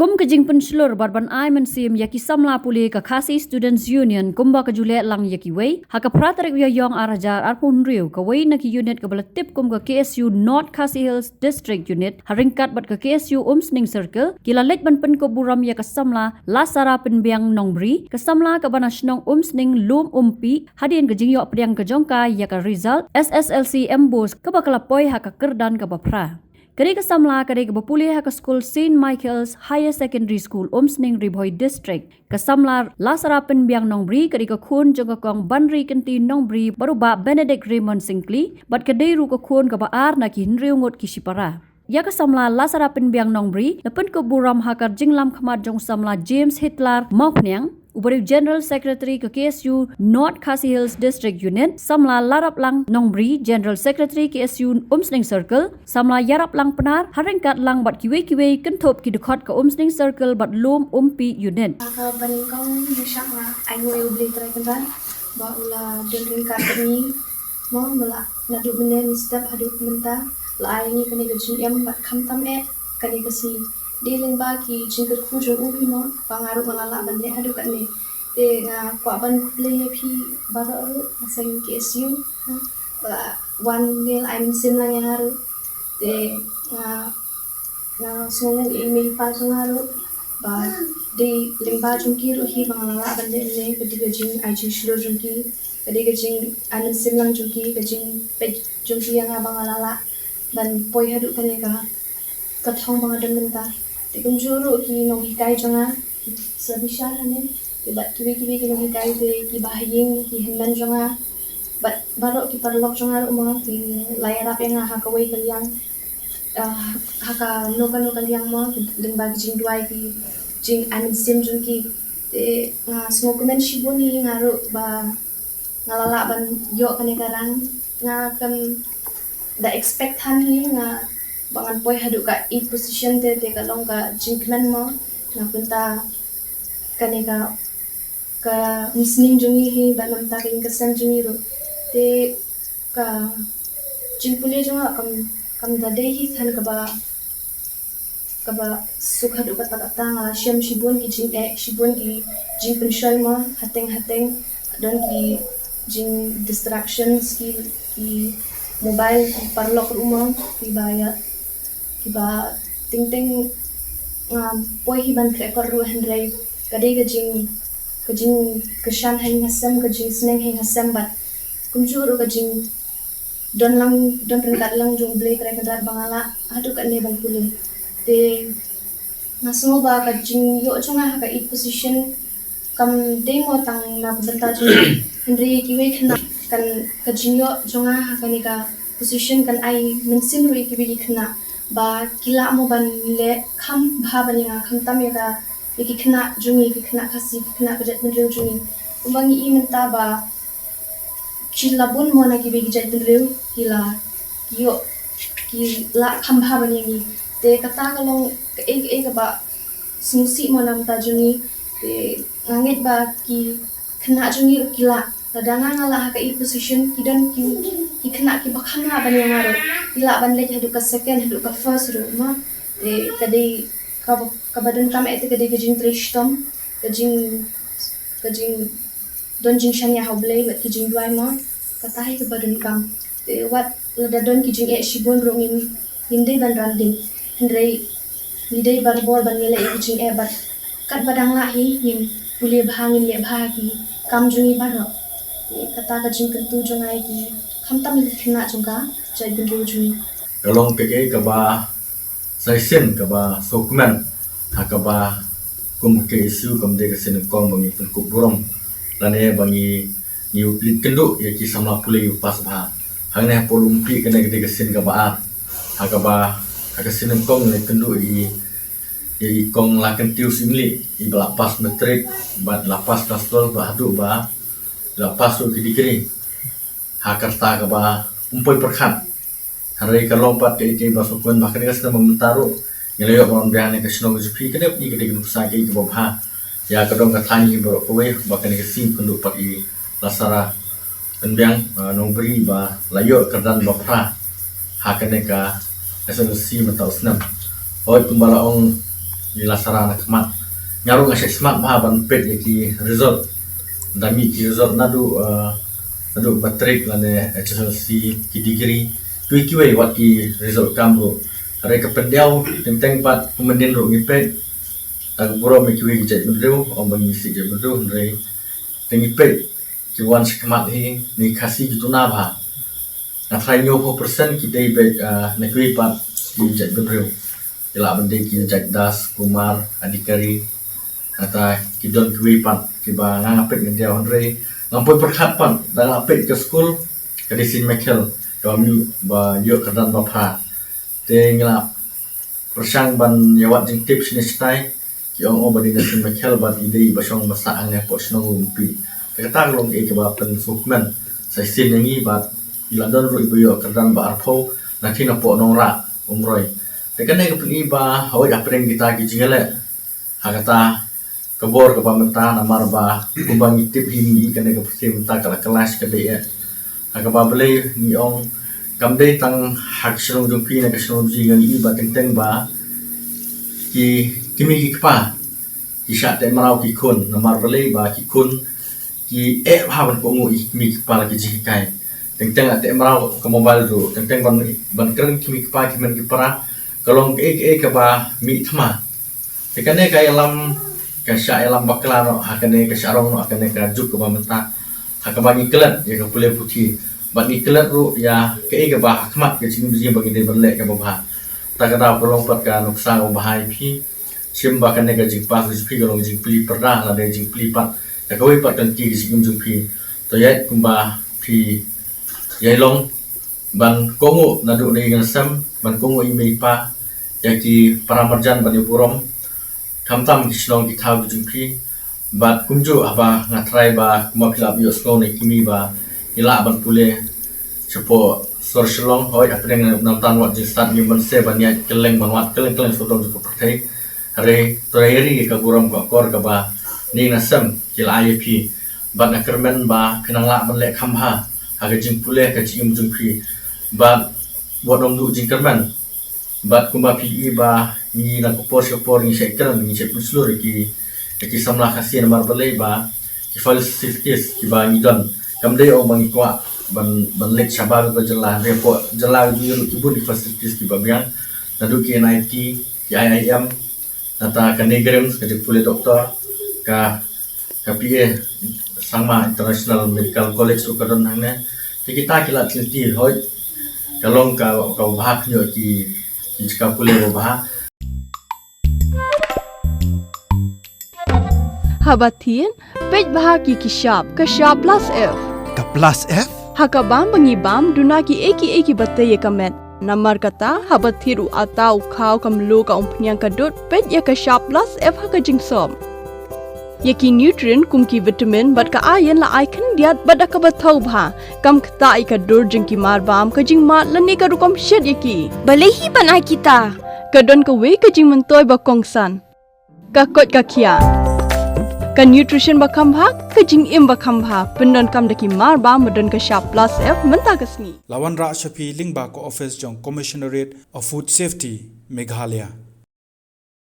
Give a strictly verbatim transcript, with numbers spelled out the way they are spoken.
Kum ka jingpynshlur bad ban ai mynsiem ïa ki samla pule ka Khasi Students Union kumba ka ju leh lang ïa kiwei, ha ka phra tarik u Ïaïong ar hajar arphew hynriew, kawei na ki unit kaba la tip kum ka K S U North Khasi Hills District Unit, ha ryngkat bad ka K S U Umsning Circle, ki la leit ban pynkup burom ïa ka samla Lasara Pynbiang Nongbri, ka samla kaba na shnong Umsning Lum Umpi, hadien ka jingïoh pdiang ka jong ka ïa ka result S S L C MBOSE kaba ka la poi ha ka kyrdan kaba phra. Ka dei ka samla ka dei kaba pule ha ka skul Saint Michael's Higher Secondary School, Umsning, Ri Bhoi District. Ka samla Lasara Pynbiang Nongbri ka dei ka khun jong ka Kong Banrikynti Nongbri bad u Bah Benedict Raymond Syngkli, bad ka dei ruh ka khun kaba ar na ki hynriew ngut ki shipara. Ïa ka samla Lasara Pynbiang Nongbri la pynkup burom ha ka jinglam khmat jong u samla James Hitler Mawphniang, uba dei u General Secretary ka K S U North Khasi Hills District Unit, samla Laraplang Nongbri, General Secretary K S U Umsning Circle, samla Ïaraplang Pnar, ha ryngkat lang bad kiwei kiwei kynthup ki dkhot ka Umsning Circle bad Lum Umpi Unit. Ka banyngkong ïa sha nga ai nguh ïa U Blei Trai Kynrad ba u la don ryngkat bad ngi, mo, ba la naduh mynne mynstep haduh mynta, la ai ngi kane ka jingim bad khamtam eh kane ka sngi. Dei lyngba ki jingkyrkhu jong u hi, mo, ba nga ruh nga la lah ban leh haduh katne. Te nga kwah ban khublei ïa phi baroh ruh, nga seng K S U, ha, ba la wan ne la ai mynsiem lang ïa nga ruh. Te nga, nga sngewnguh ïa i mei i pa jong nga ruh, ba dei lyngba jong ki ruh hi ba nga la lah ban leh ne, ka dei ka jingai jingshlur jong ki, ka dei ka jingai mynsiem lang jong ki, ka jingpeit jong ki ïa nga ba nga la lah ban poi haduh kane ka ka thong ba nga don mynta. Te kumjuh ruh ki nonghikai jong nga, ki sa bishar hangne, te bad kiwei kiwei ki nonghikai te ki bahaïing, ki hynmen jong nga, bad baroh ki paralok jong nga ruh, mo, ki la ïarap ïa nga ha kawei ka liang, ah, ha kano kano ka liang, mo, lyngba ki jingduwai, ki jingai mynsiem jong ki. Te nga sngewkmen shibun ïa nga ruh ba nga la lah ban ïoh kane ka rank. Nga kam da expect than hi nga ba ngan poi haduh ka eight position te, te ka long ka jingkmen, mo, na bynta kane ka, ka umsning jong ngi hi bad na bynta ka ïing ka sem jong ngi ruh. Te ka jingpule jong nga kam, kam da dei hi than kaba kaba suk haduh katta katta. Nga la shem shibun ki jingeh, shibun ki jingpynshoi, mo, hateng hateng. Don ki jing distractions, ki, ki mobile, ki paralok ruh, mo, kiba ïa, kiba teng teng nga poi hi ban khreh kot ruh, hynrei ka dei ka jing, ka jingkyrshan ha ïing ha sem, ka jingsneng ha ïing ha sem, bad kumjuh ruh ka jing don lang, don ryngkat lang jong U Blei Trai Kynrad ba nga lah haduh katne ban pule. Te nga sngew ba ka jingïoh jong nga ha ka eight position kam dei, mo, tang na ka bynta jong nga, hynrei kiwei khynnah, kan, ka jingïoh jong nga ha kane ka position kan ai mynsiem ruh ïa kiwei ki khynnah ba ki lah, mo, ban leh kham bha ban ïa nga, khamtam ïa ka, ïa ki khynnah jong ngi, ki khynnah Khasi, ki khynnah ka jaitbynriew jong ngi. Kumba ngi i mynta ba ki la bun, mo, na kiwei ki jaitbynriew ki la, ki ïoh, ki lah kham bha ban ïa ngi. Te kata ka long kaei kaei kaba sngewsih, mo, na bynta jong ngi. Te nga ngeit ba ki khynnah jong ngi ruh ki lah, lada nga nga lah ha ka eight position, ki don ki, ki khynnah kiba kham lah ban ïa nga ruh, ki lah ban leit haduh ka second, haduh ka first ruh, mo. Te ka dei kaba, kaba donkam eh, te ka dei ka jingtrei shitom, ka jing, ka jing don jingshaniah ha U Blei bad ki jingduwai, mo. Kata hi kaba donkam. Te wat lada don ki jingeh shibun ruh ngin, ngim dei ban ran ding. Hynrei ngi dei barabor ban ïaleh ïa ki jingeh bad katba dang lah hi ngin pule bha, ngin leh bha ki kam jong ngi baroh. Te kata ka jingkyntu jong nga ïa ki, khamtam ïa ki khynnah jong ka jaitbynriew jong ngi. Ka long kaei kaba sa shisien kaba sngewkmen ha kaba kum ka K S U kam dei ka sien nyngkong ba ngi pynkup burom lane ba ngi, ngi leit kynduh ïa ki samla pule ïa u pass bha. Hangne ha Lum Umpi kane ka dei ka sien kaba ar ha kaba ha ka sien nyngkong ngi leit kynduh ïa i, ïa i Kong Lakynti Syiemlieh, iba la pass matric bad la pass class twelve bad haduh ba la pass ruh ki degree ha ka rta kaba ym poi pyrkhat. Hynrei ka long pat kaei kaei ba sngewkmen ba kane ka snem ba mynta ruh ngi la ïoh ban wan biang ha kane ka shnong ka jong phi, kane pat ka dei ka nuksa kaei kaba bha ïa ka dong ka thaiñ hi baroh kawei ba kane ka sngi kynduh pat i Lasara Pynbiang, ah, Nongbri ba la ïoh kyrdan ba phra ha kane ka S S L C mynta u snem. Hooid, kumba la ong Ngi la sara na khmat. Nga ruh nga shait smat bha ban peit ïa ki result. Da mih ki result naduh, eh, naduh matric lane H S L C, ki degree, kiwei kiwei wat ki result kam ruh. Hynrei ka pyndiaw teng teng pat kum mynnin ruh ngi peit. Tang burom ïa kiwei ki jaitbynriew, ym ba ngi sih jaitbynriew, hynrei tang ngi peit ki wan sha khmat hi, ne Khasi ki duna bha. Nga tharai hynñiewphew percent ki dei beit, ah, na kiwei pat ki jaitbynriew. Ki lah ban dei ki jait Das, Kumar, Adhikari. Nangta ki don kiwei pat kiba nga ngam peit ngan ïa, hynrei ngam poi pyrkhat pat, da nga peit ka skul ka dei Saint Michael, kaba mih ba ïoh kyrdan ba phra. Te ngi la pyrshang ban ïa wad jingtip shane shatai. Ki ong, oh, ba dei na Saint Michael bad i dei ba shong ba sah hangne hapoh shnong Umpi. Te kata ka long kaei kaba pynsngewkmen sa shisien ïa ngi bad i la don ruh iba ïoh kyrdan ba arphew na ki hapoh Nongrah, Umroi. Te kane ka pyni ba hawei hapdeng kita ki jingïaleh ha kata ka bor kaba mynta, namar ba kumba ngi tip hi, ngi i kane ka pyrthei mynta ka la clash ka dei eh. Ha kaba balei ngi ong kam dei tang ha ka shnong jong phi ne ka shnong jong ngi, ngi i ba teng teng ba ki kmie ki kpa ki shah teh mraw ki khun, namar balei ba ki khun ki eh bha ban kohnguh ïa ki kmie ki kpa la ki jinghikai. Teng teng la teh mraw ka mobile ruh, teng teng ban, ban kren ki kmie ki kpa ki hynmen ki para ka long kaei kaei kaba mih thma. Te kane ka ïalam, ka shah ïalam bakla noh ha kane, ka shah rong noh ha kane ka juk kaba mynta, ha kaba ngi klet ïa ka pule puthi bad ngi klet ruh ïa kaei kaba ha khmat ka jingim jong ngi ba ngi dei ban leh kaba bha. Ta ka daw ka long pat ka nuksa kaba bha ïa phi. Shim ba kane ka jingpass jong phi ka long jingplie pyrda lane jingplie pat ïa kawei pat ka lynti ka jingim jong phi. To ïaid kumba phi ïai long, ban kohnguh naduh na ïing na sem, ban kohnguh ïa i mei i pa, ïa ki para marjan ban ïa burom, khamtam ki shnong ki thaw ki jong phi. Bad kumjuh haba nga tharai ba kumba phi la ïohsngew na i kmie ba ngi lah ban pule shapoh sor Shillong, hooid, hapdeng na, namar wat jingstad ngim banse ban ïaid kylleng ban wad kylleng kylleng sawdong jong ka pyrthei. Hynrei to ïa ri ïa ka burom ka akor kaba na ïing na sem ki la ai ïa phi. Bad nga kyrmen ba phin nang lah ban leh kham bha ha ka jingpule ka jingim jong phi. Bad wat ym duh jingkyrmen. Bad kumba phi i ba ngi na ka por sha ka por ngi shait kren, ngi shait pynshlur ïa ki, ïa ki samla Khasi, namar balei ba ki facilities kiba ngi don kam dei ong ba ngi kwah ban, ban leit shabar ka jylla, hynrei hapoh jylla ka jong ngi ruh ki bun ki facilities kiba biang, naduh ki N I T, ki I I M, nangta ka NEIGRIHMS, ka jingpule doktor, ka, ka P A Sangma International Medical College ruh ka don hangne. Te kita ki lad ki lynti, hooid, ka long ka, kaba bha, ka ñiew ki, ki jaka pule ba bha. Haba thied, peit bha ki, ki shap, ka shap plus F. Ka plus F? Ha ka bam ba ngi bam, duna kiei kiei kiba tei ïa ka met. Namar kata, haba thied u atta, u khaw, ka mluh, ka umphniang, ka dud, peit ïa ka shap plus F ha ka jingsop. Ïa ki nutrient kum ki vitamin bad ka iron la ai khyndiat bad da kaba thaw bha. Kam ktah ïa ka dur jong ki marbam, ka jingmad lane ka rukom shet ïa ki. Balei hi ban ai kita? Ka don kawei ka jingmyntoi ba kongsan. Ka koit ka khiah. Ka nutrition ba kham bha, ka jingim ba kham bha. Pyndonkam da ki marbam ba don ka shap plus F mynta ka sngi. La wanrah sha phi lyngba ka office jong Commissionerate of Food Safety, Meghalaya.